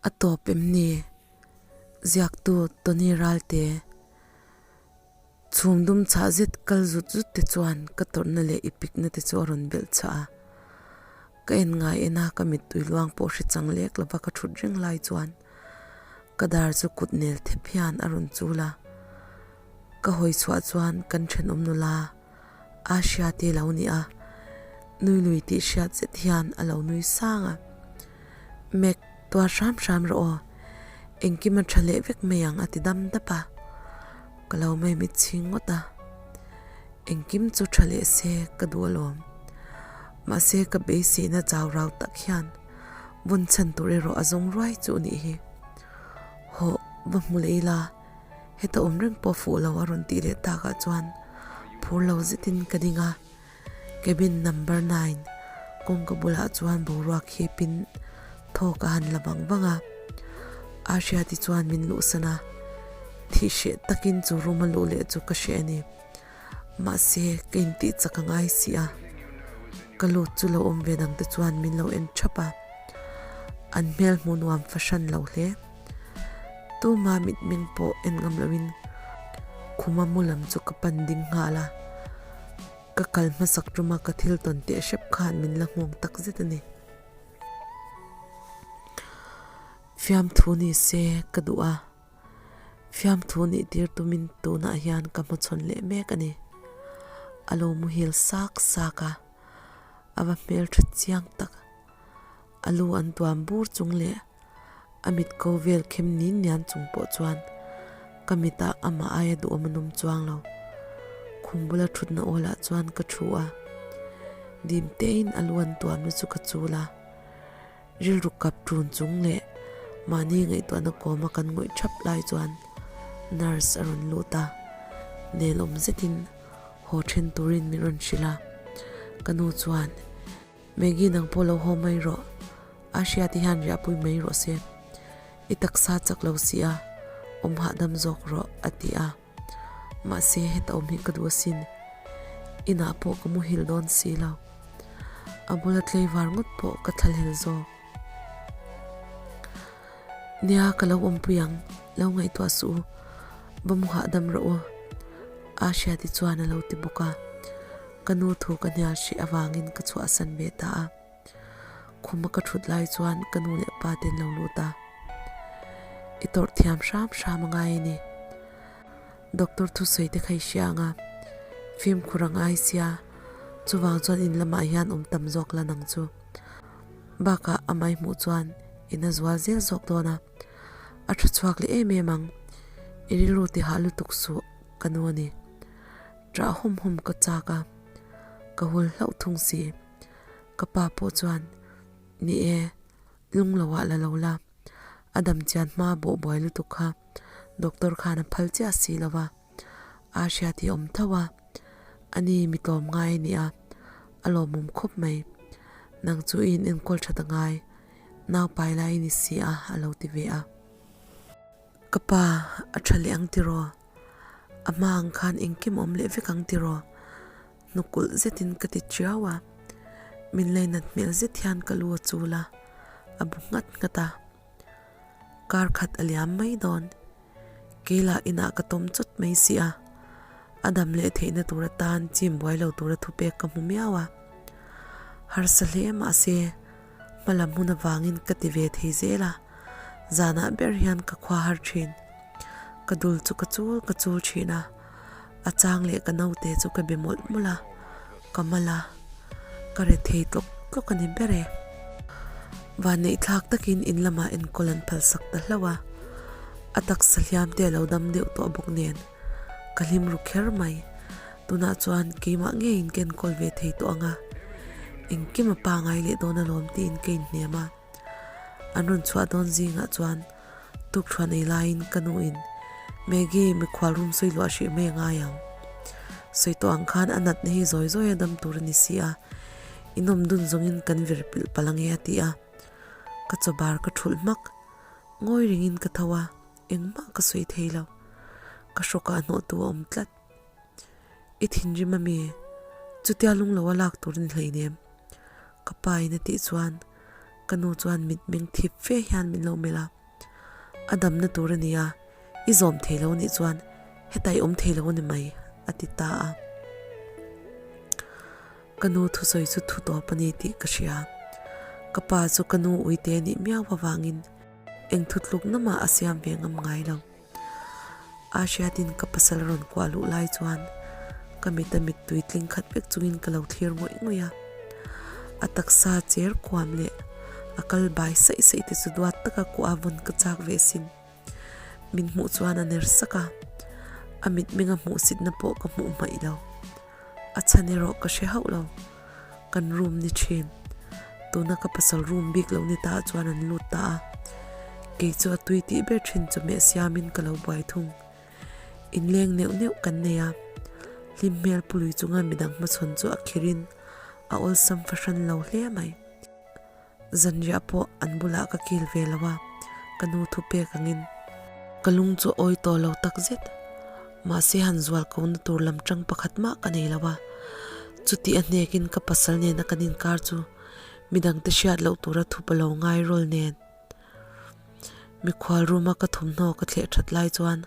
A tawp em ni? Ziaktu Tony Ralte chhum dum chhah zet kal zut zut te chuan ka tawrhna leh i pikna te chu a rawn belh chhah a. Ka en ngai en a, ka mittui luang pawh hre chang lek lova ka thut reng lai chuan ka dar chu kut nel thep hian a rawn chul a. Ka hawi chhuah chuan kan thenawm nula Asia te lo ni a, nui lui tih hriat zet hian a lo nui sang a. Mek, tuar hram hram rawh aw, engkim a tha leh vek mai ang a ti dam dap a. Ka lo mai mit chhing ngawt a, engkim chu tha leh se ka duh alawm. Mahse ka beiseina chau rau tak hian vawn chhan tur erawh a zawng ruai chu nih hi. Hawh, va hmu leh ila. Heta awm reng pawh fuh lo a rawn tih leh takah chuan phur lo zetin ka ding a, cabin number nine kawngka bulah chuan boruak hipin thawk a han la vang vang a, Ahriati chuan min luhsan a, thih hreh takin chu room a luh leh chu ka hreh a ni. Mahse ka intih chak a ngai si a, ka lut chu lo awm ve dang te chuan min lo en thap a, an hmel hmuh nuam fahran lo hle. Tuma mitmeng pawh en ngam loin khuma mu lam chu ka pan ding nghal a, ka kal hmasak tuma ka thil tawn teh hrep khan min la nghawng tak zet a ni. Fiamthu ni se ka duh a, fiamthu nih tir tumin tunah hian ka hmachhawn leh mek a ni. A lo muhil sak sak a, a va hmeltha chiang tak. A lu an tuam bur chung leh a mit ko vel khem nin nian chung pawh chuan ka mitah amah aia duhawm a nawm chuang lo. Khum bula thutna awlah chuan ka thu a, dim tein a lu an tuamna chu ka chul a. Rilru kap ṭun chung leh mahni ngaihtuahna kawma kan ngawih ṭhap lai chuan nurse a rawn lut a, nelawm zetin haw ṭhen turin min rawn hrilh a. Ka nu chuan, Maggie nang pawh lo haw mai rawh, a hria ti hian riahpui mai rawh se, i taksa chak lo si a, awm hahdam zawk rawh a ti a. Mahse heta awm hi ka duh asin, inah pawh ka muhil dawn si lo, a bula tlei var ngawt pawh ka thlalhel zawk. Nia ka lo awmpui ang, lo ngaihtuah suh u, va mu hahdam rawh u, Ahriati chuan a lo ti bawk a, ka nu thu ka hnial hrih avangin ka chhuahsan ve ta a. Khuma ka thut lai chuan ka nu leh pa te an lo lut a, I tawrh thiam hram hram a ngai a ni. Doctor thusawi te kha i hria ang a, fimkhur a ngai sia, chuvang chuan in lamah hian awm tam zawk la nang chu. Bakah a mai hmuh chuan in a zual zel zawk dawn a, a tha chhuak leh em em ang. I rilru ti hah lutuk suh ka nu a ni. Ṭah hawm hawm ka chak a, ka hul hlauh thung si. Ka pa pawh chuan, Ni e, lung lo ah la lo la, a dam chian hma bawh buai lutuk kha doctor khan a phal chiah si lo va, aa hriat hi a awm tho a, ani mi tlawm ngai a ni a, a lawmawm khawp mai. Nang chu i in enkawl that a ngai, nau pai lai i ni si a, a lo ti ve a. Ka pa, a tha leh ang tiraw? A hma ang khan engkim a awm leh vek ang tiraw? Hnukulh zetin ka ti chiau a, min leinat hmel zet hian ka lu a chul a, a bu nghat nghat a. Kar khat a liam mai dawn. Keilah inah ka tawm chawt mai si a, a dam leh theihna tur atan chim buai lo tura thupek ka hmu miau a. Harsa hle mahse, hmalam hun avangin ka ti ve thei zel a, zanah ber hian ka khua har thin. Ka dul chu ka chul ka chul thin a, a chang leh ka naute chu ka be mawlh mawlh a, ka mal a, ka re thei tlawk tlawk a ni ber e. Vanneih thlak takin in lamah enkawl an phalsak ta hlauh a, a taksa hliam te a lo dam deuh tawh bawk nen ka hlim ru kher mai. Tunah chuan keimah ngeiin ka enkawl ve thei tawh ang a, engkim a pangai leh dawn alawm tiin ka inhnem a. An rawn chhuah dawn zingah chuan tukthuan ei laiin ka nuin Maggie mikhual room sawi luah hrih mai a ngai ang. Sawi tawh ang khan a natna hi zawi zawi a dam tur a ni si a, inawm dun zawngin kan vir pilh palh ange a ti a. Ka chaw bar ka thulh hmak. Ngawi ringin ka tho a, engmah ka sawi thei lo. Ka hrawkah hnawhtu a awm tlat. I thinrim ami? Chutia lung lo a lak tur ni hleinem. Ka pa in a tih chuan. Ka nu chuan mitmeng thip fe hian min lo melh a, A damna tur a nia, i zawm thei lo nih chuan hetah i awm thei lo a ni mai, a ti ta a. Ka nu thusawi chu thu tawp a ni tih ka hria. Ka pa chu ka nu uite nih miau avangin eng thutlukna mah a siam ve ngam ngai lo. A hriatin ka pasal rawn kuah luh lai chuan ka mit a mittui tling khat vek chungin ka lo thlir ngawih ngawih a. A taksa cher kuam leh a kal bai saih saih te chu duat taka kuah a vawn ka chak ve sin. Min hmuh chuan a ner sak a, a mitmenga hmuhsitna pawh ka hmuh hmaih lo. A chhan erawh ka hre hauh lo. Kan room ni thin. Tuna ka pasal room bik lo ni ta chuan an lut ta a. Kei chu a tui tih ber thin chawhmeh siamin ka lo buai thung. Inleng neuh neuh kan nei a. Hlim hmel pului chunga midang hmachhawn chu a khirin a awlsam fahran lo hle mai. Zanriah pawh an bulah ka kil ve lo a, ka nu thu pek angin. Ka lung chu awi tawh lo tak zet. Mahse han zual ko na tur lam tang pakhat mah ka nei lo a. Chuti a hnekin ka pasal nena kan inkar chu midangte hriat loh tura thup a lo ngai rawl nen. Mikhual room a ka thawmhnaw ka thleh that lai chuan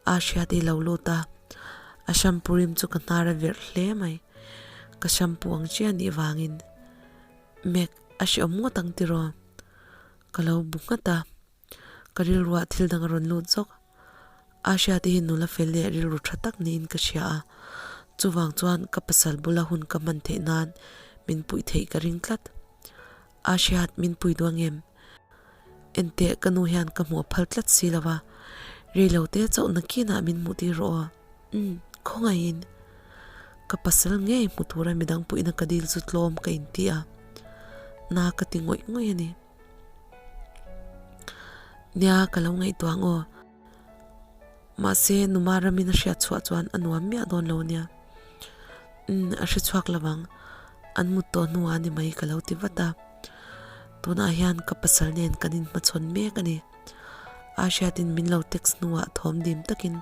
a hriat i lo lut a, a shampoo rim chu ka hnar a verh hle mai. Ka shampoo ang chiah anih vangin. Mek, a hreawm ngawt ang tiraw? Ka lo bu nghat a, ka rilruah thil dang a rawn lut zawk. Asha te hi nula fel leh rilru tha tak niin ka hria a, chuvang chuan ka pasal bula hun ka hman theih nan min puih theih ka ring tlat. Asha, min pui duh ang em? Enteh, ka nu hian ka hmuh a phal tlat si lo va, reilote chauh nakinah min hmuh tir rawh aw. Umm, khawngaihin ka pasal ngei hmu tura midang puihna ka dil chu tlawm ka inti a, na ka ti ngawih ngawih a ni. Nia, ka lo ngaihtuah ang aw. Mahse, Numa ramin a hriat chhuah chuan a nuam miah dawn lo nia. Umm, a hre chhuak lo vang, an mut tawh hnuah a ni mai ka lo ti vat a. Tunah hian ka pasal nen kan inhmachhawn mek a ni. A hriatin min lo text hnuah thawm dim takin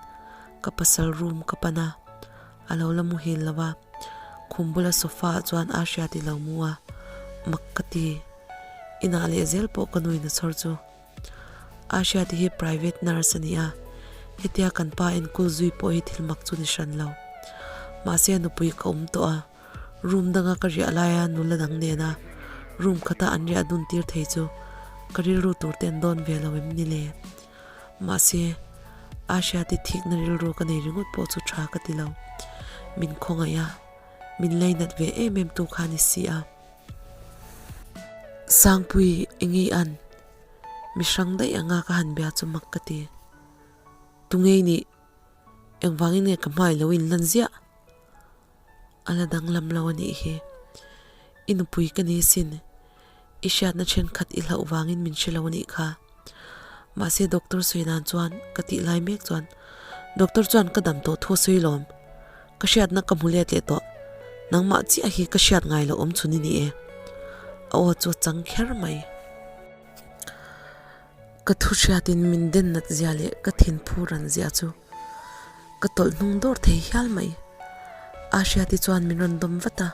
ka pasal room ka pan a, a lo la muhil lo a, khum bula sofa ah chuan a hriat i lo mu a, mak ka ti. Inah leh zel pawh ka nuin a chhawr chu. A hriati hi private nurse a ni a, hetia kan pa enkul zui pawh hi thil mak chu ni hran lo. Mahse a nupui ka awm tawh a. Room danga ka riah laia nula dang nena room khata an riah dun tir thei chu ka rilru tur te an dawn ve lo em ni le? Mahse, Asha ti thikna rilru ka nei ringawt pawh chu tha ka ti lo. Min khawngaih a, min lainat ve em em tu kha a ni si a. Sangpui, eng ei an? Mi hrang daih anga ka han bia chu mak ka ti. Tungei nih, engvangin nge ka hmai lo inlan ziah? A la danglam lo a nih hi. I nupui ka ni sin. I hriatna thenkhat i hlauh vangin min hre lo a nih kha. Mahse doctor sawi dan chuan ka tih lai mek chuan doctor chuan ka dam tawh thu a sawi lawm. Ka hriatna ka hmu let leh tawh. Nangmah chiah hi ka hriat ngai loh awm chhun i ni e. A aw chu a chang kher mai. Ka thu hriatin min den nat zia leh ka thinphu ran zia chu ka tawlh hnung dawr thei hial mai. A hriati chuan min rawn dawm vat a,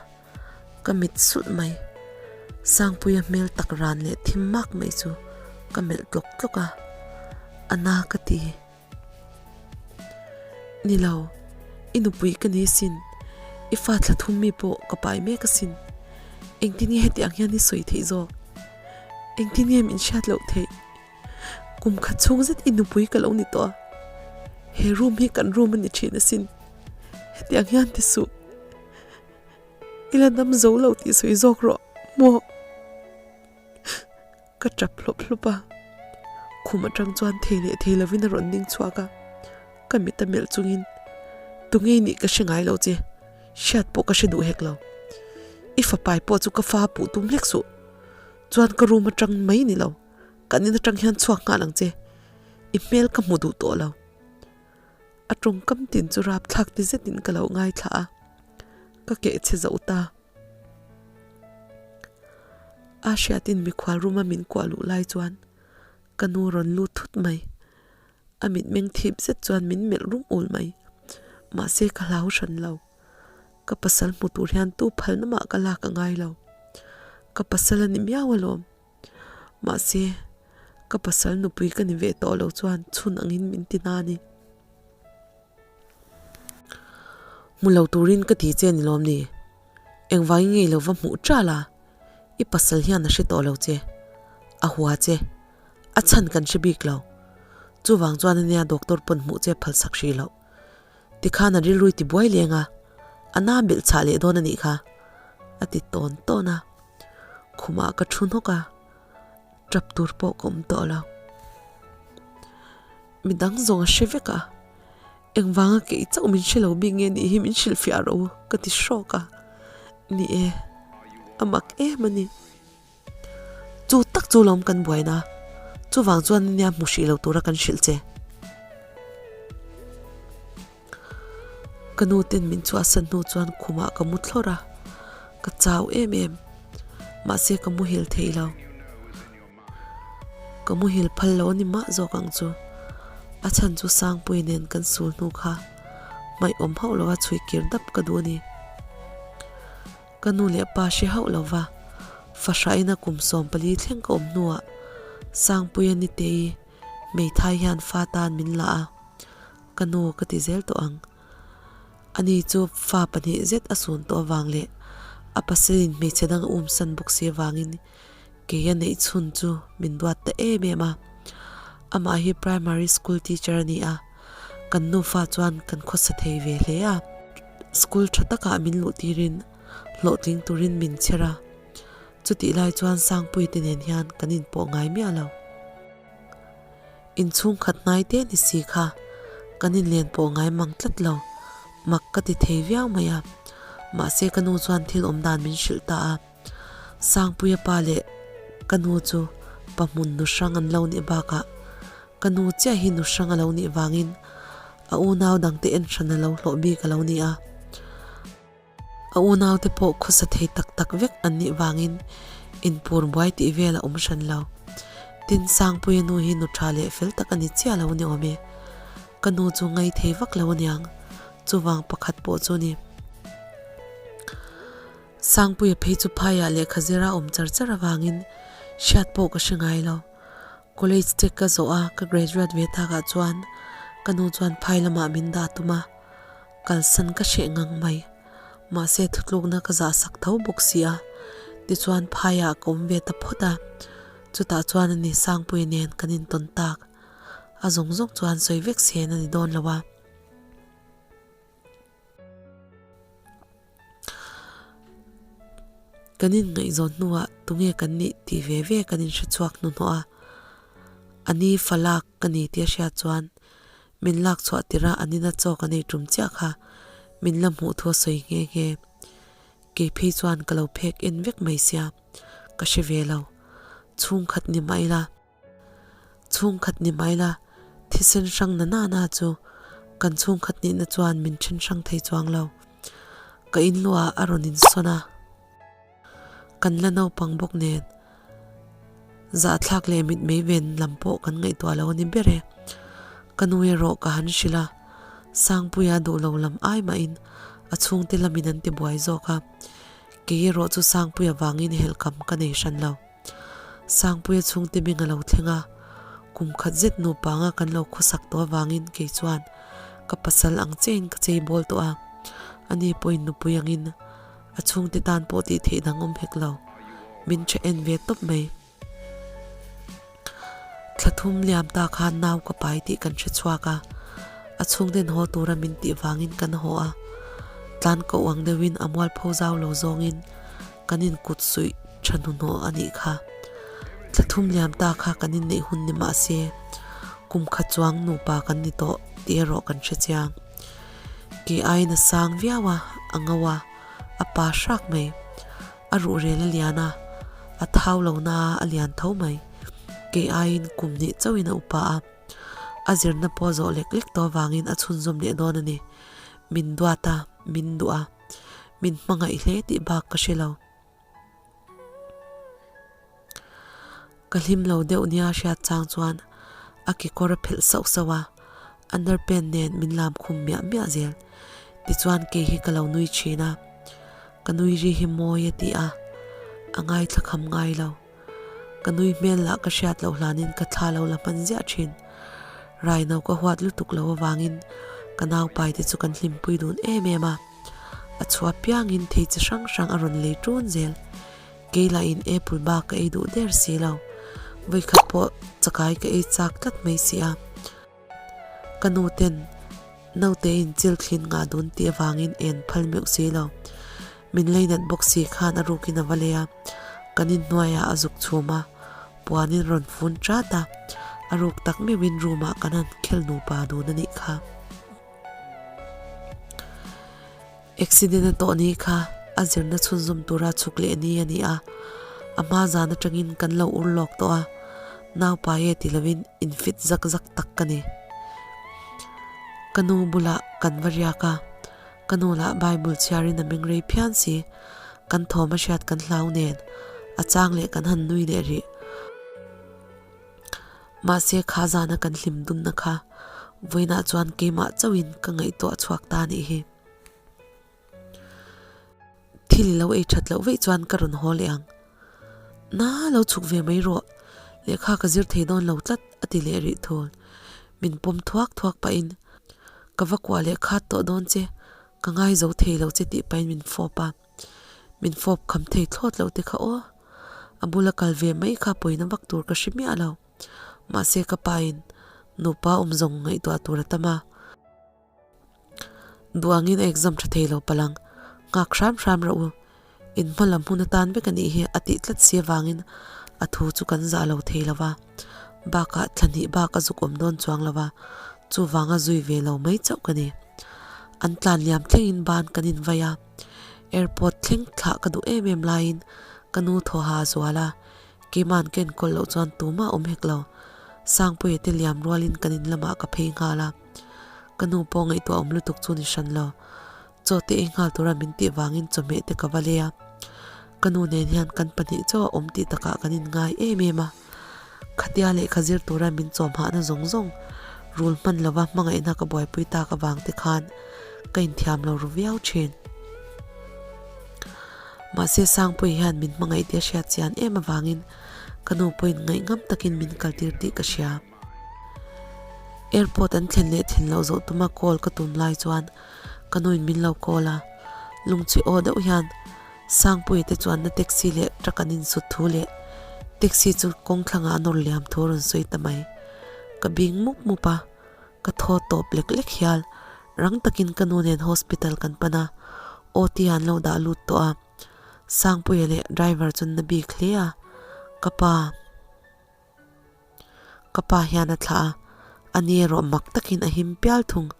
ka mit sulh mai. Sangpuia hmel tak ran leh thim mak mai chu ka melh tlawk tlawk a, a na ka ti. Ni lo, i nupui ka ni sin, i fa thla thum mi pawh ka pai mek asin. Engtin nge heti ang hian i sawi theih zawk? Engtin nge min hriat loh theih? Kum khat chhung zet i nupui ka lo ni tawh a, he room hi kan room a ni thin asin. Heti ang hian ti suh. I la dam zo lo tih sawi zawk rawh maw? Ka tap hlawp hlawp a, khum atang chuan thei leh thei lovin a rawn ding chhuak a, ka mit a melh chungin, Tunge nih ka hre ngai lo che, hriat pawh ka hre duh hek lo. I fapai pawh chu ka fa puh tum hlek suh, chuan ka room atang mai ni lo, kan in atang hian chhuak nghal ang che, i hmel ka hmu duh tawh lo. A tawngkam tin chu rapthlak ti zetin ka lo ngaithla a, ka keh chhe zo ta. A hriatin mikhual room a min kuah luh lai chuan ka nu rawn lut thut mai. A mitmeng thip zet chuan min melh rum ul mai. Mahse ka hlau hran lo. Ka pasal hmu tur hian tu phalna mah ka lak a ngai lo. Ka pasal a ni miau alawm. Mahse, ka pasal nupui ka ni ve tawh lo chuan chhun angin min ti na a ni. Hmu lo turin ka ti che ni lawm ni? Engvangin ngei lo va hmuh ṭal a, i pasal hian a hre tawh lo che. A hua che. A chhan kan hre bik lo. Chuvang chuan ania doctor pawn hmuh che phalsak hrih loh. Tikhan a rilrui ti buai leng a, a na belh chhah leh dawn a nih kha, a ti tawn tawn a. Khumah ka thu hnawk a, tap tur pawh ka awm tawh lo. Midang zawng a hre vek a, engvanga kei chauh min hre lo bik nge nih hi min hrilhfiah rawh u, ka ti hrawk a. Ni e, a mak em a ni. Chu tak chu lawm kan buaina, chuvang chuan nia hmu hrih lo tura kan hrilh che. Ka nu ten min chhuahsan hnu chuan khumah ka mu thlawr a, ka chau em em. Mahse ka muhil thei lo. Ka muhil phal lo a ni mah zawk ang chu. A chhan chu Sangpui nen kan sul hnu kha hmaih awm hauh lova chhui kir dap ka duh a ni. Ka nu leh pa hre hauh lova fahraina kum 14 thleng ka awm hnuah Sangpuia Nitei hmeithai hian fa tan min la a, ka nu ka ti zel tawh ang. Ani chu fa pahnih zet a sun tawh avang leh a pasalin hmeichhe dang a umsan bawk si avangin kei a neih chhun chu min duat ta em em a. Amah hi primary school teacher a ni a, kan nufa chuan kan khawsa thei ve hle a. School tha takah min luh tirin hlawhtling turin min chher a, chutih lai chuan Sangpui te nen hian kan inpawh ngai miah lo. Inchhung khat hnai te ni si kha kan inlen pawh ngai mang tlat lo, mak ka ti thei viau mai a, mahse ka nu chuan thil awm dan min hrilh ta a. Sangpuia pa leh ka nu chu pa hmun nu hrang an lo nih bakah ka nu chiah hi nu hrang a lo nih vangin a unau dangte en hran a lo hlawh bik a lo ni a. A unaute pawh khawsa thei tak tak vek an nih vangin inpur buai tih vel a awm hran lo. Tin, Sangpuia nu hi nu tha leh fel tak a ni chiah lo ni awm e. Ka nu chu ngai thei vak lo aniang, chuvang pakhat pawh chu ni. Sangpuia phei chu phaiah lehkha zira awm char char avangin hriat pawh ka hre ngai lo. College te ka zawh a, ka graduate ve takah chuan ka nu chuan phai lamah min dah tum a, kalsan ka hreh ngang mai. Mahse thutlukna ka zah sak tho bawk si a, tichuan phaiah ka awm ve ta phawt a, chutah chuan a ni Sangpuia nen kan intawn tak. A zawng zawng chuan sawi vek sen a ni dawn lo a. Kan inngaihzawn hnuah tunge kan nih tih ve ve kan inhre chhuak hnuhnawh a, a ni fa lak ka ni tih a hriat chuan min lak chhuah tirh a an ina chaw kan ei tum chiah kha min la hmuh thu a sawi nghe nghe. Kei phei chuan ka lo phek en vek mai sia, ka hre ve lo. Chhungkhat ni mah ila. Chhungkhat ni mai la, thisen hrang na na na chu kan chhungkhat nihna chuan min then hrang thei chuang lo. Ka inluah a rawn insawn a, kan la naupang bawk nen zahthlak leh mitmei ven lam pawh kan ngaihtuah lo a ni ber e. Ka nu erawh ka han hrilh a, Sangpuia duh lo lam ai mahin a chhungte lamin an ti buai zawk a, kei erawh chu Sangpuia vangin helhkam ka nei hran lo. Sangpuia chhungte hming a lo thleng a, kum khat zet nupa anga kan lo khawsak tawh avangin kei chuan ka pasal ang chiahin ka chei bawl tawh a, ani pawhin nupui angin a chhungte tan pawh tih theih dang awm hek lo, min tha en ve tawp mai. Thla thum liam ta khan nau ka pai tih kan hre chhuak a, a chhungten haw tura min tih vangin kan haw a, tlan koh ang deuhin a mualpho zau lo zawngin Kan inkut suih tha hnuhnawh a nih kha. Thla thum liam ta kha kan inneih hun ni mah se, kum khat chuang nupa kan ni tawh tih erawh kan hre chiang. Kei aiin a sang viau a, a ngo a, a pa hrak mai. A ruhrel a lian a, a thau lo na a lian tho mai. Kei aiin kum hnih chauhin a upa a, a zirna pawh zawh lek lek tawh avangin a chhunzawm leh dawn a ni. Min duat a, min duh a. Min hmangaih hle tih bak ka hre lo. Ka hlim lo deuh nia hriat chang chuan a kekawr a phelh sauh sauh a, underpant nen min lam khum miah miah zel. Tichuan kei hi ka lo nui thin a, ka nui ri hi mawi a ti a, a ngaithla kham ngai lo. Ka nui hmel lah ka hriat loh hlanin ka thla lo la hman ziah thin. Raino ka huat lutuk lo avangin ka naupai te chu kan hlimpui dun em em a. A chhuah piangin thei chi hrang hrang a rawn lei ṭun zel. Kei lahin apple bak ka ei duh der si lo. Vawikhat pawh chakai ka ei chak tlat mai si a. Ka nu ten naute in chil thlin ngah dun tih avangin en phal meuh si lo. Min leinat bawk si khan a rukin a va lei a, kan inhnuaiah a zuk chhum a, puanin rawn fun chat a, a ruk tak meuhin room ah kan han khel nupa dun a nih kha. Accident a tawh ni kha a zirna chhunzawm tura chhuk leh ni a ni a, a hma zan atangin kan lo ur lawk tawh a, naupai e ti lovin infit zak zak tak ka ni. Ka nu bulah kan va riak a, ka nu lah Bible chhiarin a meng rei phian si, kan thawm a hriat kan hlau nen a chang leh kan han nui leh rih. Mahse kha zana kan hlim dunna kha vawiinah chuan keimah chauhin ka ngaihtuah chhuak ta nih hi. Thil i lo ei that loh veih chuan ka rawn haw leh ang. Na lo chhuk ve mai rawh, lehkha ka zir thei dawn lo tlat a ti leh rih thul. Min pawm thuak thuak pahin ka va kuah leh khat tawh dawn che, ka ngai zo thei lo che tih pahin min fawp a. Min fawp kham thei thlawt loh te kha aw. A bula kal ve mai kha pawina vak tur ka hre miah lo. Mahse ka pa in nupa awm zawng ngaihtuah tur a tam a. Duangin a exam tha thei lo palang. Nghak hram hram rawh u. In hma lam hun atan vek a nih hi a tih tlat si avangin a thu chu kan zah lo thei lo va. Bakah thla hnih bak a zuk awm dawn chuang lo va, chuvanga zui ve lo mai chauh ka ni. An tlan liam thlengin ban kan invai a. Airport thleng thlah ka duh em em laiin ka nu thawha a zual a, keima'n ka enkawl loh chuan tumah awm hek lo. Sangpuia te liam rualin kan in lamah ka phei nghal a, ka nu pawh ngaihtuah awm lutuk chu ni hran lo. Chaw te ei nghal tura min tih vangin chawhmeh te ka va lei a, ka nu nen hian kan pahnih chaw a awm tih takah kan inngai em em a. Khatia lehkha zir tura min chawmhahna zawng zawng rul hman lova hmangaihna ka buaipui tak avang te khan ka inthiam lo ru viau thin. Mahse Sangpuii hian min hmangaih tih a hriat chian em avangin ka nu pawhin ngaihngam takin min kaltir tih ka hria. Airport an thlen leh thlen loh zawh tuma call ka tum lai chuan ka nuin min lo call a, lungchhi aw deuh hian Sangpuii te chuan na taxi leh truck an insut thu leh taxi chu kawng thlangah a nawr liam thu a rawn sawi ta mai. Ka bing mup mup a, ka thaw tawp lek lek hial. Rang takin ka nu nen hospital kan pan a, OT an lo dah lut tawh a. Sangpuia leh driver chu na bik hle a, ka pa. Ka pa hian a thlah a, a ni erawh mak takin a him pial thung,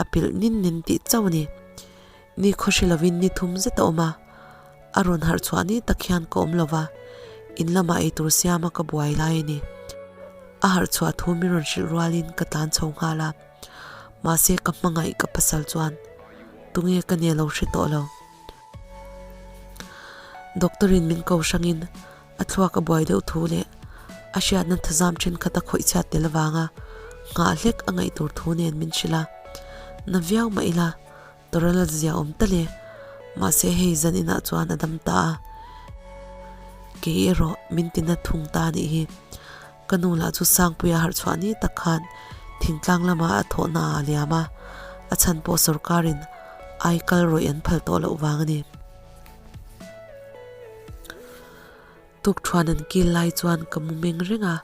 a pilh nin nin tih chauh a ni. Ni khaw hre lovin ni thum zet a awm a, a rawn harh chhuah ni tak hian ka awm lova, in lamah eitur siama ka buai lai a ni. A harh chhuah thu min rawn hrilh rualin ka tlan chho nghal a, mahse ka hmangaih ka pasal chuan tunge ka nia lo hre tawh lo. Doctor in min ko hrangin a thluak a buai deuh thu leh a hriatna thazam thenkhat a khawih chhiat tel avanga nghah hlek a ngaih tur thu nen min hrilh a. Na viau mah ila Toral a zia awm tal e, mahse hei zan inah chuan a dam ta a. Kei erawh min tina thung ta a nih hi. Ka nu lah chu Sangpuia harh chhuah ni tak khan thingtlang lama a thawhna ah a liam a, a chhan pawh sorkarin ai kal rawih an phal tawh loh vang a ni. Tukthuan an kil lai chuan ka mu meng reng a,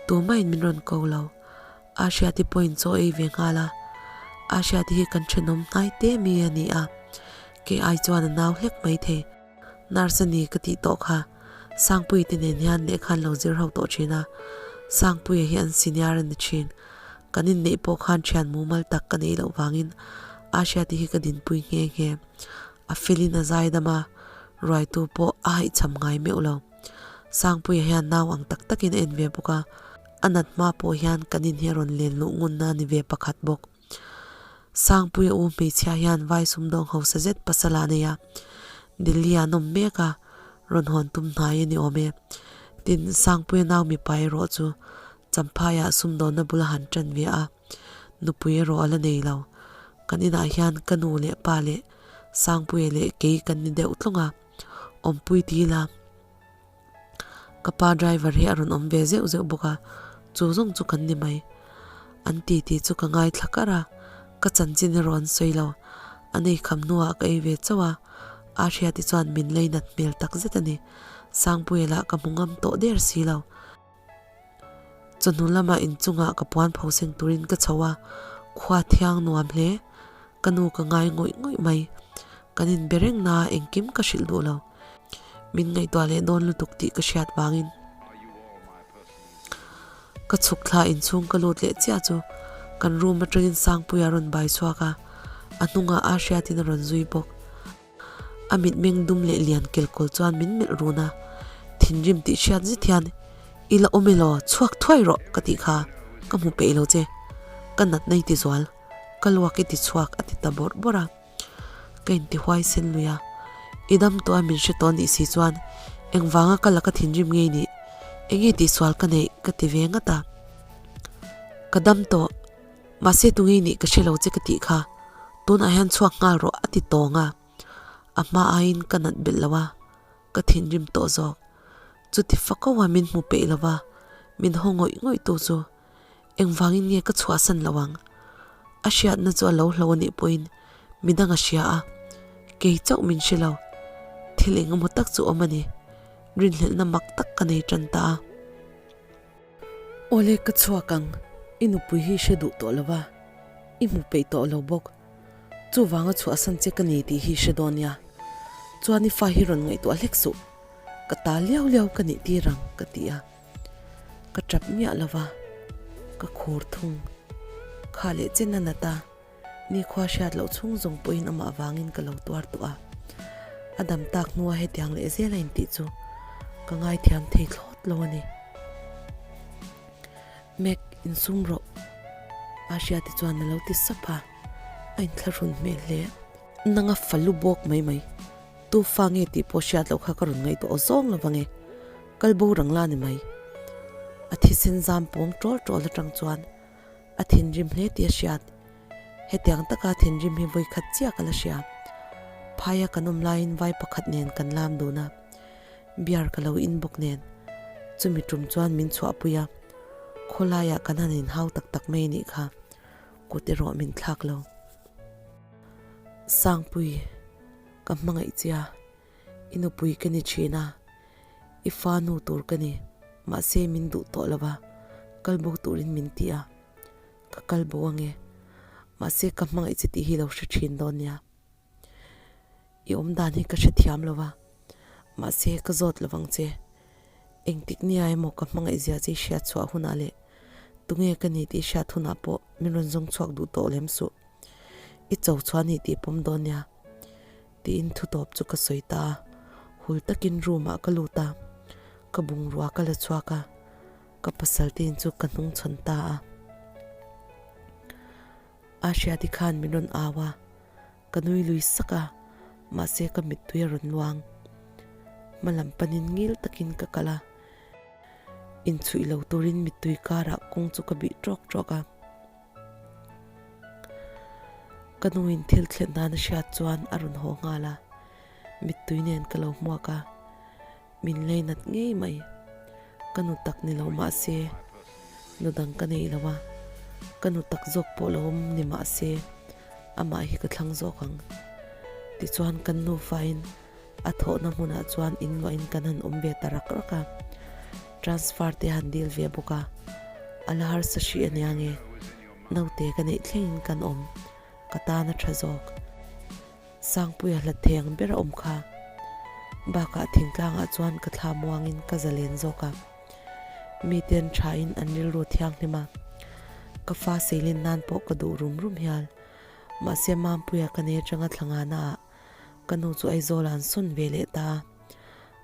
tumahin min rawn ko lo. Ahriati pawhin chaw ei ve nghal a, Ahriati hi kan thenawm hnai te mi a ni a, kei ai chuan a nau hlek mai thei. Nurse a ni ka tih tawh kha, Sangpuii te nen hian lehkha an lo zir ho tawh thin a, Sangpuia hi an senior a ni thin. Kan inneih pawh khan thian mumal tak ka neih loh vangin Ahriati hi ka dinpui nghe nghe. A felin a zaidam a, ruaitu pawh a haihchham ngai meuh lo. Sangpuia hian nau ang tak takin a en ve bawk a, a nat hma pawh hian kan in hi a rawn len luh ngunna a ni ve pakhat bawk. Sangpuia u hmeichhia hian vai sumdawng hausa zet pasal a nei a, Delhi ah an awm mek a, rawn hawn tum hnai a ni awm e. Tin, Sangpuia nau mipa erawh chu Champhaiah sumdawnna bul a han ṭan ve a, nupui erawh a la nei lo. Kan inah hian ka nu leh pa leh Sangpuia leh kei kan ni deuh tlawng a, awmpui ti ila. Ka pa driver hi a rawn awm ve zeuh zeuh bawk a, chu zawng chu kan ni mai. An titi chu ka ngaithla kar a, ka chanchin erawh an sawi lo. An ei kham hnuah ka ei ve chauh a, Ahriati chuan min leinat hmel tak zet a ni. Sangpuia lah ka hmu ngam tawh der si lo. Chawhnu lamah inchungah ka puan pho seng turin ka chho a, khua thiang nuam hle. Ka nu ka ngai ngawih ngawih mai. Kan inbe reng na engkim ka hrilh duh lo. Min ngaihtuah leh dawn lutuk tih ka hriat vangin ka chhuk thla inchhung ka lut leh chiah chu kan room atangin Sangpuia rawn bai chhuak a, a hnungah a hriatin a rawn zui bawk. A mitmeng dum leh lian kelkawl chuan min melh run a, thinrim tih hriat zet hian, I la awm elaw, chhuak thuai rawh ka tih kha ka hmu peih lo che, ka natna i ti zual, ka luak i ti chhuak a ti ta bawrh bawrh a. Ka inti huai sen lui a, I dam tawh a min hre tawh nih si chuan engvanga ka laka thinrim ngei nih, enge tihsual ka neih ka ti ve ngat a. Ka dam tawh. Mahse tunge nih ka hre lo che ka tih kha, tunah hian chhuak nghal rawh a ti tawng a, a hma aiin ka nat belh lo a, ka thinrim tawh zawk. Chuti fako a min hmu peih lo va, min haw ngawih ngawih tu chu engvangin nge ka chhuahsan lo ang? A hriatna chu a lo hlo anih pawhin midang a hria a, kei chauh min hre lo. Thil engemaw tak chu awm a ni, rinhlelhna mak tak ka nei tan ta a. Awle ka chhuak ang, i nupui hi hre duh tawh lo va, i hmu peih tawh lo bawk. Chuvanga chhuahsan che ka ni tih hi hre dawn nia. Chuan i fa hi rawn ngaihtuah hlek suh, ka ta liau liau ka nih tir ang ka ti a. Ka tap miah lo va, ka khur thung. Kha leh chen a nat a. Nikhua hriat loh chhung zawng pawhin amah vangin ka lo tuar tawh a, a dam tak hnua hetiang leh zel a intih chu ka ngaithiam thei thlawt lo a ni. Mac, insum rawh, Ahriati chuan a lo ti sap a, a inthlahrun hmel hle. Nanga falu bawk mai mai, tu fa nge tih pawh hriat loh kha ka rawn ngaihtuah aw zawng lo vang e, kal bo rang la ni mai. A thisen zam pawng ṭawl ṭawl aṭang chuan A thinrim hle tih a hriat. Hetiang taka thinrim hi vawi khat chiah ka la hria. Phaia kan awm laiin vai pakhat nen kan lam dun a, beer ka lo in bawk nen. Chumi tum chuan min chhuahpui a, khawlaiah kan han inhau tak tak mai anih kha, kut erawh min thlak lo. Sangpui, ka hmangaih che a, i nupui ka ni thin a, I fa nu tur ka ni, mahse min duh tawh lo va, kal bo turin min ti a, ka kal bo ange, mahse ka hmangaih che tih hi lo hre thin dawn nia. I awm dan hi ka hre thiam lo va, mahse ka zawt lo vang che, engtik nia emaw ka hmangaih zia che i hriat chhuah hunah leh tunge ka ni tih i hriat hunah pawh min rawn zawng chhuak duh tawh lem suh, i cho chhuah ni tih pawm dawn nia. Tiin thutawp chu ka sawi ta a, hul takin room ah ka lut a, ka bungrua ka la chhuak a, ka pasal te in chu ka hnung chhawn ta a. Ahriati khan min rawn au a, ka nui lui sak a, mahse ka mittui a rawn luang. Hma lam panin ngil takin ka kal a, inchhuih lo turin mittui karah kawng chu ka bih tawk tawk a. Ka nuin thil thlen dan a hriat chuan a rawn haw nghal a, mittui nen ka lo hmuak a, min leinat ngei mai. Ka nu tak ni lo mah se, nu dang ka nei lo a, ka nu tak zawk pawh lo awm ni mah se, amah hi ka thlang zawk ang. Tichuan kan nufain A thawhna hmunah chuan inluahin kan han awm ve ta rak rak a, transfer te han dil ve bawk a, a la harsa hrih ania nge, naute ka neih thlengin kan awm, ka tan a tha zawk. Sangpuia hlat thei ang ber a awm kha, bakah thingtlangah chuan ka thla muangin ka zalen zawk a, miten thain an rilru thianghlim a, ka fa seilin nan pawh ka duh rum rum hial, mahse Mampuia ka nei atanga thla ngana ah Ka nu chu Aizawlah an sawn ve leh ta a,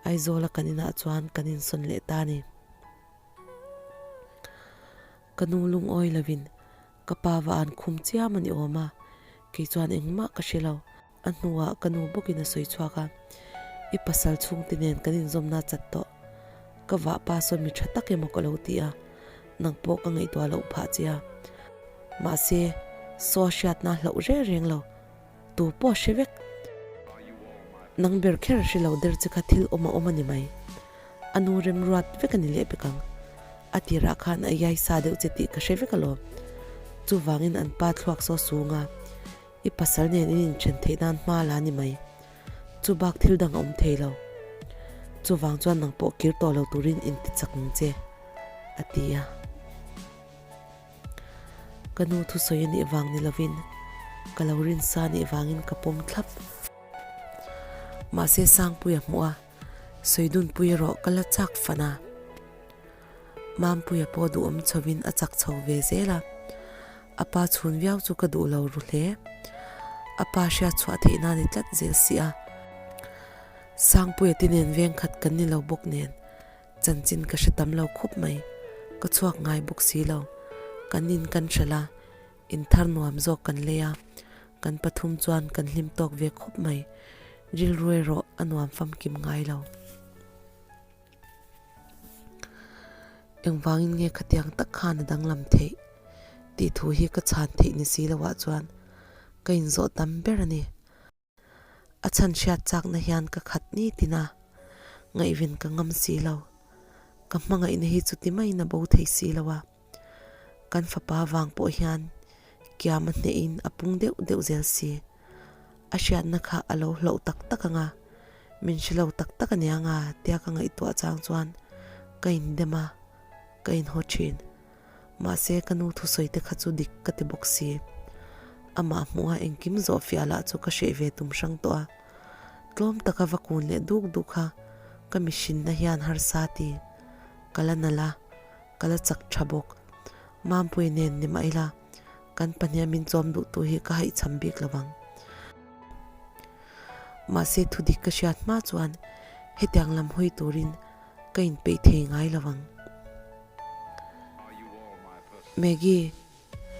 Aizawla kan inah chuan kan insawn leh ta a ni. Ka nu lungawi lovin ka pa va an khum chiam a ni awm a, kei chuan engmah ka hre lo. A hnuah ka nu bawkin a sawi chhuak a, I pasal chhungte nen kan inzawmna chat tawh. Ka vahpa sawn mi tha tak emaw ka lo ti a, nang pawh ka ngaihtuah loh phah che a. Mahse, saw hriatna hlauh reng reng lo. Tu pawh hre vek. Nang ber kher a hre lo der che kha thil awm a awm a ni mai. A nu remruat vek a ni leh bek ang. A tirah khan a iai sa deuh che tih ka hre vek alawm. Chuvangin an pa thluak saw sung a, i pasal nen in inthen theih nan hma la ni mai. Chu bak thil dang a awm thei lo. Chuvang chuan nang pawh kir tawh lo turin inti chak ang che, a ti a. Ka nu thusawi a nih vang ni lovin ka lo rinsa nih vangin ka pawm thlap. Mahse Sangpuia hmuh a, Sawidunpui erawh ka la chak fan a. Mampuia pawh duhawm chhovin a chak chho ve zel a, a pa chhun viau chu ka duh lo ru hle. A pa hriat chhuah theih nan i tlat zel si a. Sangpuia te nen veng khat kan ni lo bawk nen chanchin ka hre tam lo khawp mai. Ka chhuak ngai bawk si lo. Kan in kan hralh a, in thar nuam zawk kan lei a, kan pathum chuan kan hlim tawk ve khawp mai. Rilru erawh a nuam famkim ngai lo. Engvangin nge khatiang tak khan a danglam theih tih thu hi ka chhan theih ni si loah chuan ka inzawh tam ber a ni. A chhan hriat chakna hian ka khat ni tin a, ngaihven ka ngam si lo. Ka hmangaihna hi chuti maiin a bo thei si lo a. Kan fapa vang pawh hian kiam a hnehin a pung deuh deuh zel si. A hriatna kha a lo hloh tak tak ang a, min hre lo tak tak a nia nga tia ka ngaihtuah chang chuan ka indem a, ka inhaw thin. Mahse ka nu thusawi te kha chu dik ka ti bawk si. Amah hmuha engkim zawh fiah lah chu ka hreh ve tum hrang tawh a. Tlawm taka va kun leh duk duk kha ka mihrinna hian harsa ti. Ka la nalh a, ka la chak tha bawk. Mampui nen ni mah ila kan pahniha min chawm duh tu hi ka haihchham bik lo vang. Mahse thudik ka hriat hma chuan hetiang lam hawi turin ka inpeih thei ngai lo vang. Maggie,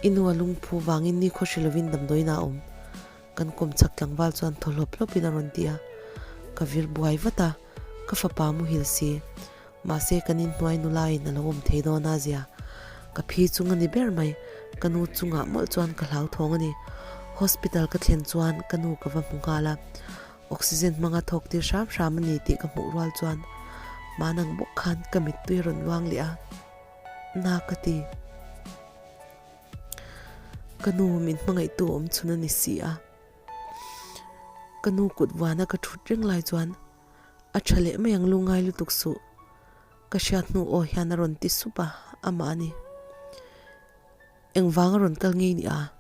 i nu a lungphu vangin ni khaw hre lovin damdawiin a awm. Kan kawm chak tlangval chuan thaw hlawp hlawpin a rawn ti a. Ka vir buai vat a, ka fapa muhil si. Mahse kan inhnuai nulain a lo awm thei dawn a zia. Ka phi chung a ni ber mai, ka nu chungah mawlh chuan ka hlauthawng a ni. Hospital ka thlen chuan ka nu ka va hmu nghal a, oxygen hmanga thawk tir hram hram a ni tih ka hmuh rual chuan manang bawk khan ka mittui a rawn luang leh a, na ka ti. Ka nu min hmangaihtu awm chhun a ni si a. Ka nu kut vuana ka thut reng lai chuan A tha leh mai ang lungngai lutuk suh. Ka hriat hnu aw hian a rawn ti sup a, amah a ni. Engvang a rawn kal ngei ni a?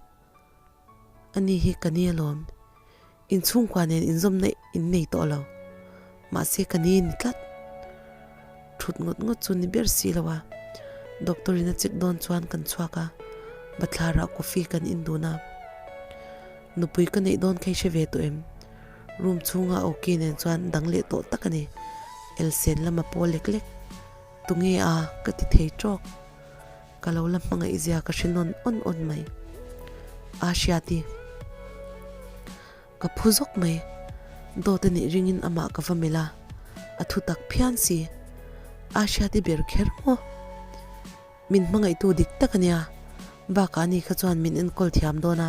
Ani hi ka ni alawm. Inchhungkua nen inzawmna in nei tawh lo. Mahse ka ni a ni tlat. Thut ngawt ngawt chu ni ber si lo a. Doctor in a check dawn chuan kan chhuak a, bathlarah coffee kan in dun a. Nupui ka neih dawn kha i hre ve tawh em? Room chhunga Oki nen chuan dang leh tawh tak a ni. Elsen lama paw lek lek. Tunge a? Ka ti thei tawk. Ka lo la hmangaih zia ka hre nawn awn awn mai. A hriat i. Ka phu zawk mai. Dawt a nih ringin amah ka va melh a. A thu tak phian si. A hriat i ber kher maw? Min hmangaihtu dik tak a nia, bakah ani kha chuan min enkawl thiam dawn a,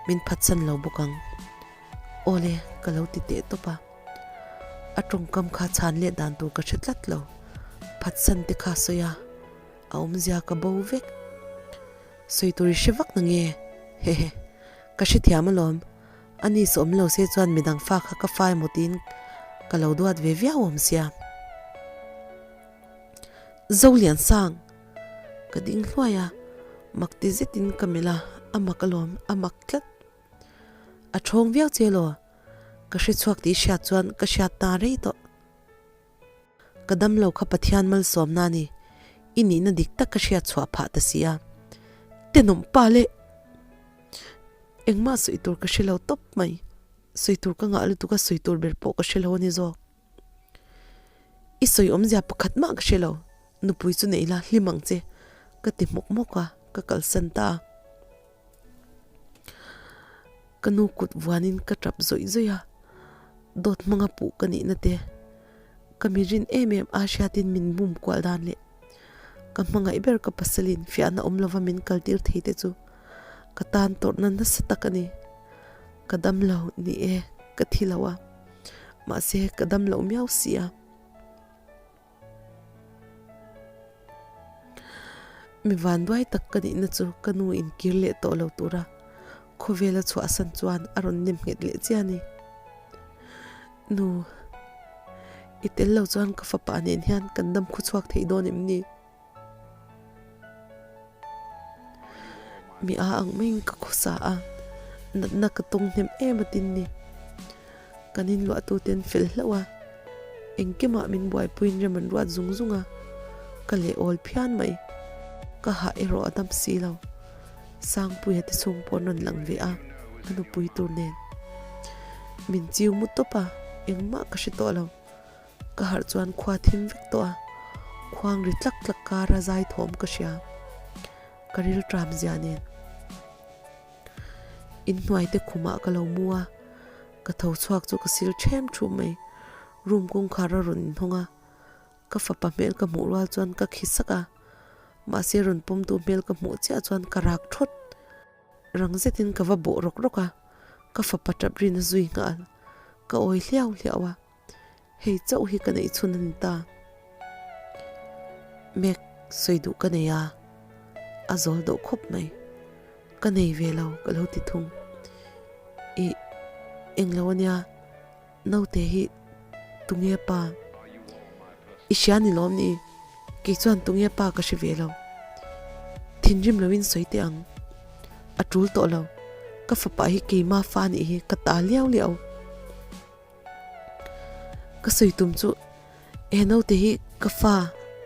min phatsan lo bawk ang. Awle, ka lo ti teh tawp a. A tawngkam kha chhan leh dan tur ka hre tlat lo. Phatsan te kha sawi a, a awmzia ka bo vek. Sawi tur i hre vak na nge? Hehe, ka hrethiam alawm. Ani sawm lo se chuan midang fa kha ka fa emaw tiin ka lo duat ve viau awm sia. Zoliansang! Ka ding hluai a, mak ti zetin ka melh a, a mak alawm, a mak tlat. A thawng viau che law? Ka hre chhuak tih hriat chuan ka hriat ta rei tawh. Ka dam lo kha Pathian malsawmna a ni, i nihna dik tak ka hriat chhuah phah ta si a. Tenawm pa leh! Engmah sawi tur ka hre lo tawp mai, sawi tur ka ngah lutuk a sawi tur ber pawh ka hre lo a ni zawk. I sawi awmzia pakhat mah ka hre lo, nupui chu neih la hlim ang che, ka ti hmawk hmawk a, ka kalsan ta a. Ka nu kut vuanin ka tap zawih zawih a, dawt hmanga puh ka nihna te, ka mi rin em em a hriatin min bum kual dan leh ka hmangaih ber ka pasalin fiahna awm lova min kaltir thei te chu ka tan tawrhna nasa tak a ni. Ka dam lo ni e, ka thi lo a. Mahse, ka dam loh miau si a. Mi vanduai tak ka nihna chu ka nu in kir leh tawh lo tura khawvel a chhuahsan chuan a rawn nem nghet leh chiah a ni. Nu, i tel lo chuan ka fapa nen hian kan dam khuchhuak thei dawn em ni? Mi a ang maiin ka khawsa a, natna ka tawng hnem em atin ni. Kan inluahtu te an fel hlauh a, engkimah min buaipuiin rem an ruat zung zung a, ka leh awl phian mai. Ka hah erawh a dam si lo. Sangpuia te chhung pawh an rawn lang ve a, a nupui tur nen. Min chiu mu tawp a, engmah ka hre tawh lo. Ka harh chuan khua thim vek tawh a, khuang ri tlak tlak kara zai thawm ka hria. Ka ril tram zia nen. Inhnuai te khumah ka lo mu a, ka tho chhuak chu ka sil ṭhem ṭhum mai. Room kawngkhar a rawn inhawng a, ka fapa hmel ka hmuh rual chuan ka khi sak a, mahse rawn pawmtu hmel ka hmuh chiah chuan ka rak ṭhawt. Rang zetin ka va bawh rawk rawk a, ka fapa ṭap rin a zui nghal. Ka awi hliau hliau a. Hei chauh hi ka neih chhun a ni ta. Mek sawi duh ka nei a, a zawl deuh khawp mai. Ka nei ve lo ka lo ti thung. Ih, englo a nia, naute hi tunge pa? I hria ni lawm ni? Kei chuan tunge pa ka hre ve lo. Thinrim loin sawi teh ang. A tul tawh lo. Ka fapa hi keima fa nih hi ka ta liau liau. Ka sawi tum chu he naute hi ka fa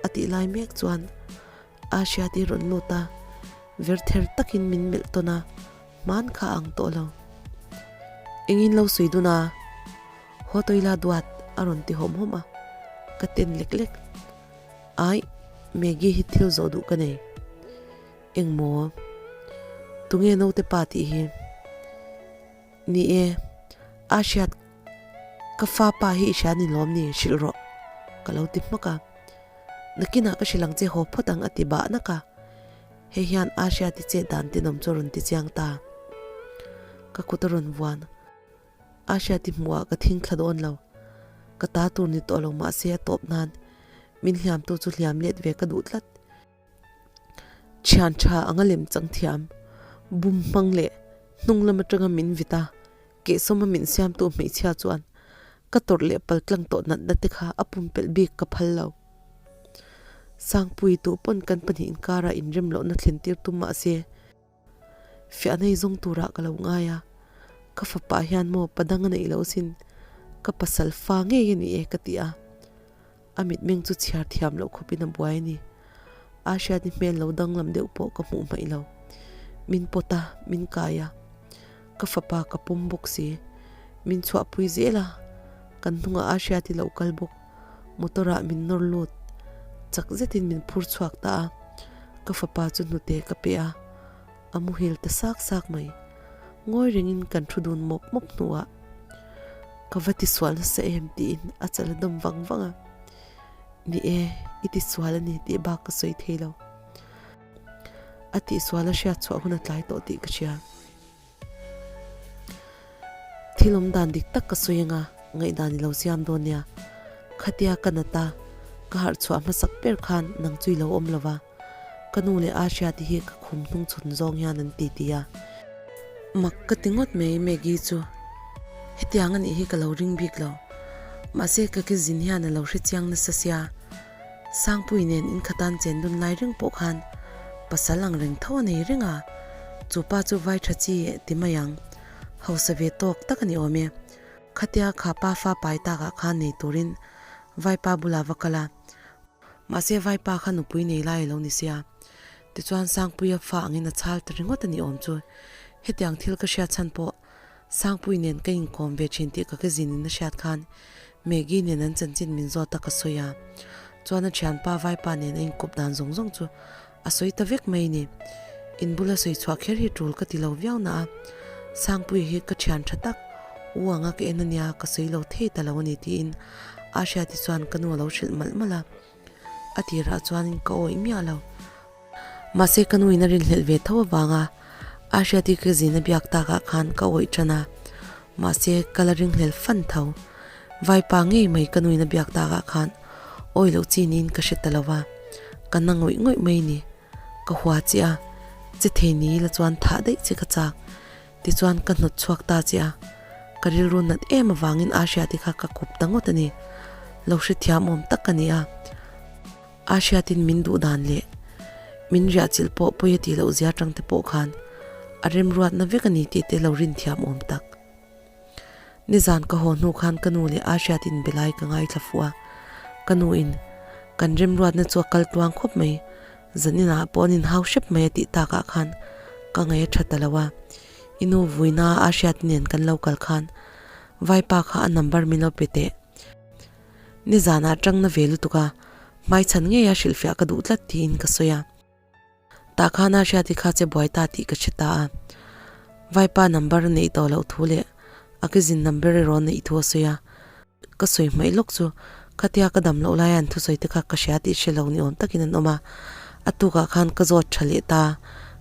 a tih lai mek chuan a hriat i rawn lut a, ver ther takin min melh tawn a, hman kha a ang tawh lo. Engin lo sawi dun a, haw tawila duat a rawn ti hawm hawm a, ka ten lek lek. Aih, Maggie hi thil zawh duh ka nei. Engmaw? Tunge naute pa tih hi? Ni e, a hriat ka fa pa hi i hria ni lawm ni hrilh rawh ka lo ti hmak a. Nakinah ka hrilh ang che haw phawt ang a ti bah nak a. Hei hian a hriat i chet dan tenawm chu a rawn ti chiang ta. Ka kut a rawn vuan. A hriat i hmuh ah ka thing thla dawn lo. Ka ta tur ni tawh lo mahse a tawp nan min hliamtu chu hliam let ve ka duh tlat. Thian tha anga lem chang thiam, bum hmang leh hnung lam atanga min vit a, kehsawma min siamtu hmeichhia chuan ka tawrh leh pal tlang tawh natna te kha a pumpelh bik ka phal lo. Sangpui tu pawn kan pahnih inkara inrem lohna thlen tir tum mahse, Fiah nei zawng turah ka lo ngai a, ka fapa hian maw pa dang a neih loh sin, ka pasal fa ngei a ni e ka ti a. A mitmeng chu chhiar thiam loh khawpin a buai a ni. A hriatni hmel lo danglam deuh pawh ka hmuh hmaih lo. Min pawt a, min kai a. Ka fapa ka pawm bawk si. Min chhuahpui zel a, kan hnungah a hriati lo kal bawk. Motor ah min nawr lut chak zetin min phur chhuak ta a, ka fapa chu hnute ka pe a, a muhil ta sak sak mai. Ngawi rengin kan thu dun mawp mawp hnuah ka va tisual nasa em tiin a chal a dawm vang vang a, Ni e, i tisual a ni tih bak ka sawi thei lo. A tihsual a hriat chhuah hun a tlai tawh tih ka hria. Thil awm dan dik tak ka sawi anga ngaihdan i lo siam dawn nia. Khatia ka nat a, ka harh chhuah hmasak ber khan nang chu i lo awm lo va. Ka nu leh Asha te hi ka khum hnung chhun zawng hian an ti ti a. Mak ka ti ngawt mai Maggie chu. Hetiang a nih hi ka lo ring bik lo. Mahse ka ke zin hian a lo hre chiang nasa sia. Sangpui nen inkhatan chen dun lai reng pawh khan pasal ang reng tho a nei reng a, chu pa chu vai tha chi ti mai ang, hausa ve tawk tak a ni awm e. Khatia kha pa fa pai takah khan nei turin vaipa bulah va kal a, mahse vaipa kha nupui nei lai a lo ni sia. Tichuan Sangpuia fa angin a chhal ta ringawt a ni awm chu. Hetiang thil ka hriat chhan pawh Sangpui nen ka inkawm ve thin tih ka ke zinin a hriat khan Maggie nen an chanchin min zawt a ka sawi a, chuan a thianpa vaipa nen a inkawp dan zawng zawng chu a sawi ta vek mai ni. In bula sawi chhuah kher hi tul ka ti lo viau na a, Sangpui hi ka thian tha tak, u anga ka en ania ka sawi lo thei ta lo a ni tiin a hriati chuan ka nu a lo hrilh malh malh a, a tirah chuanin ka awih miah lo. Mahse ka nuin a rinhlelh ve tho avanga a hriati ka zin a biak takah khan ka awih tan a, mahse ka la ringhlel fan tho. Vaipa ngei mai ka nuin a biak takah khan awih loh chi niin ka hre ta lo va, ka na ngawih ngawih mai ni. Ka hua che a, che thei ni la chuan thah daih che ka chak. Tichuan ka hnawt chhuak ta che a, ka rilru nat em avangin Ahriati kha ka kawp ta ngawt a ni. Lo hrethiam awm tak ka ni a, Ahriatin min duh dan leh min riahchilh pawh pawi a tih loh zia atang te pawh khan a remruatna vek a ni tih te lo rinthiam awm tak. Nizan ka haw hnu khan ka nu leh Ahriatin belai ka ngaithla fuh a, ka nu in kan remruatna chu a kal tluang khawp mai, zan inah pawh an inhau hrep mai a tih takah khan ka ngaih a tha ta lo a, i nu vuina Ahriati nen kan lo kal khan vaipa kha a number min lo pe teh. Nizanah tangna ve lutuk a, hmaichhan ngeia hrilhfiah ka duh tlat tiin ka sawi a. Tah khan a hriat i kha che buai ta tih ka hre ta a. Vaipa number a neih tawh loh thu leh a kizin number erawh a neih thu a sawi a. Ka sawi hmaih lawk chu khatia ka dam loh laia an thusawi te kha ka hria tih hre lo ni awm takin an awm a. A tukah khan ka zawt tha leh ta,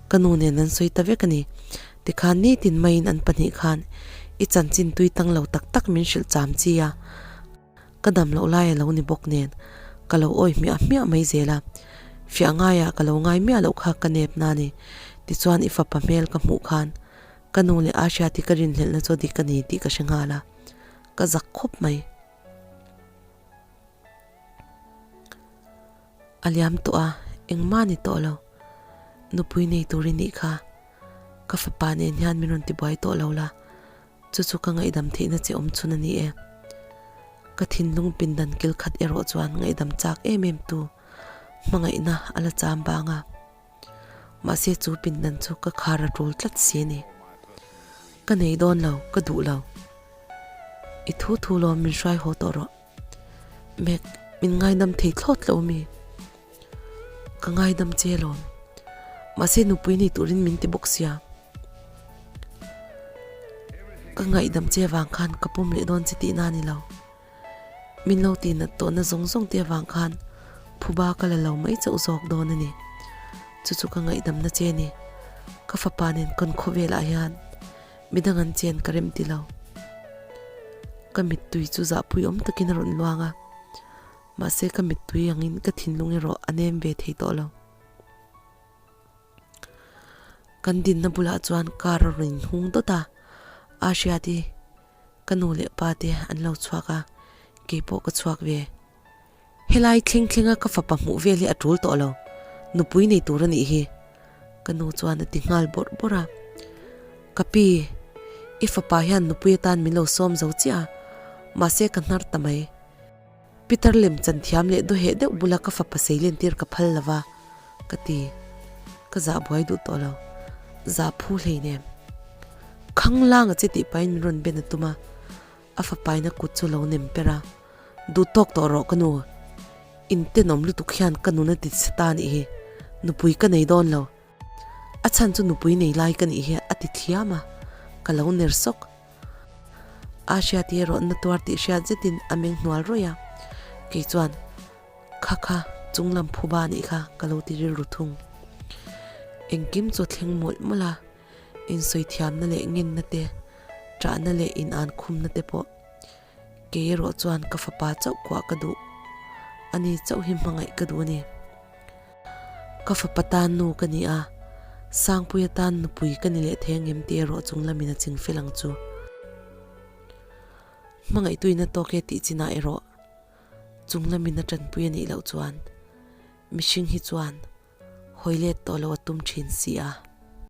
ka nu nen an sawi ta vek a ni. Tikhan nitin maiin an pahnih khan i chanchin tui tang lo tak tak min hrilh cham chi a. Ka dam loh lai a lo ni bawk nen ka lo awi hmiah hmiah mai zel a, fiah ngaiah ka lo ngai miah loh kha ka nep na ni. Tichuan i fapa hmel ka hmuh khan ka nu leh Ahriati ka rinhlelhna chu dik a ni tih ka hre nghal a, ka zak khawp mai. A liam tawh a, engmah ni tawh lo. Nupui nei tur i nih kha, ka fapa nen hian min rawn tibuai tawh lo la. Chu chu ka ngaihdam theihna che awm chhun a ni e. Ka thinlung pindan kil khat erawh chuan ngaihdam chak em em tu hmangaihna a la cham bang a. Mahse chu pindan chu ka khar a tul tlat si a ni. Ka nei dawn lo, ka duh lo. I thu thu lawm min hruai haw tawh rawh. Mek, min ngaidam thei thlawt lo mi? Ka ngaidam che lawm. Mahse nupui nei turin min ti bawk sia. Ka ngaihdam che avang khan ka pawm leh dawn che tihna a ni lo. Min lo tihnat tawhna zawng zawng te avang khan phuba ka la lo mai chauh zawk dawn a ni. Chu chu ka ngaihdamna che a ni. Ka fapa nen kan khawvelah hian midang an chen ka rem ti lo. Ka mittui chu zahpui awm takin a rawn luang a. Mahse ka mittui angin ka thinlung erawh a nem ve thei tawh lo. Kan dinna bulah chuan car a rawn inhung dawt a, Ahriati ka nu leh pa te an lo chhuak a, keipawh ka chhuak ve. Helai thleng thlenga ka fapa hmuh vel hi a tul tawh lo, nupui nei tur a nih hi, ka nu chuan a ti nghal bawrh bawrh a. Ka pi, i fapa hian nupui atan min lo sawm zo chiah a, mahse ka hnar ta mai. Peter lem chan thiam leh dawheh deuh bula ka fapa sei len tir ka phal lova, ka ti. Ka zah buai duh tawh lo. Zah phu hlei nem. Khang lang a che tih pahin min rawn ben a tum a, a fapaina kut chu lo nem per a, Duh tawk tawh rawh ka nu. In tenawm lutuk hian ka nun a ti chhe ta nih hi. Nupui ka nei dawn lo. A chhan chu nupui nei lai ka nih hi a ti thiam a, ka lo ner sawk. A hriat hi rawhna tuar tih hriat zetin a meng hnual rawih a, kei chuan kha kha chunglam phuba nih kha ka lo ti rilru thung. Engkim chu a thleng mawlh mawlh a, insawi thiamna leh ngenna te, ṭahna leh inan khumna te pawh kei erawh chuan ka fapa chauh kuah ka duh, ani chauh hi hmangaih ka duh a ni. Ka fapa tan nu ka ni a, Sangpuia tan nupui ka ni leh thei angem tih erawh chung lamin a ching fel ang chu. Hmangaihtuina tawk e tih chinah erawh chung lamin a tanpui a nih loh chuan mihring hi chuan hawi let tawh lo a tum thin si a.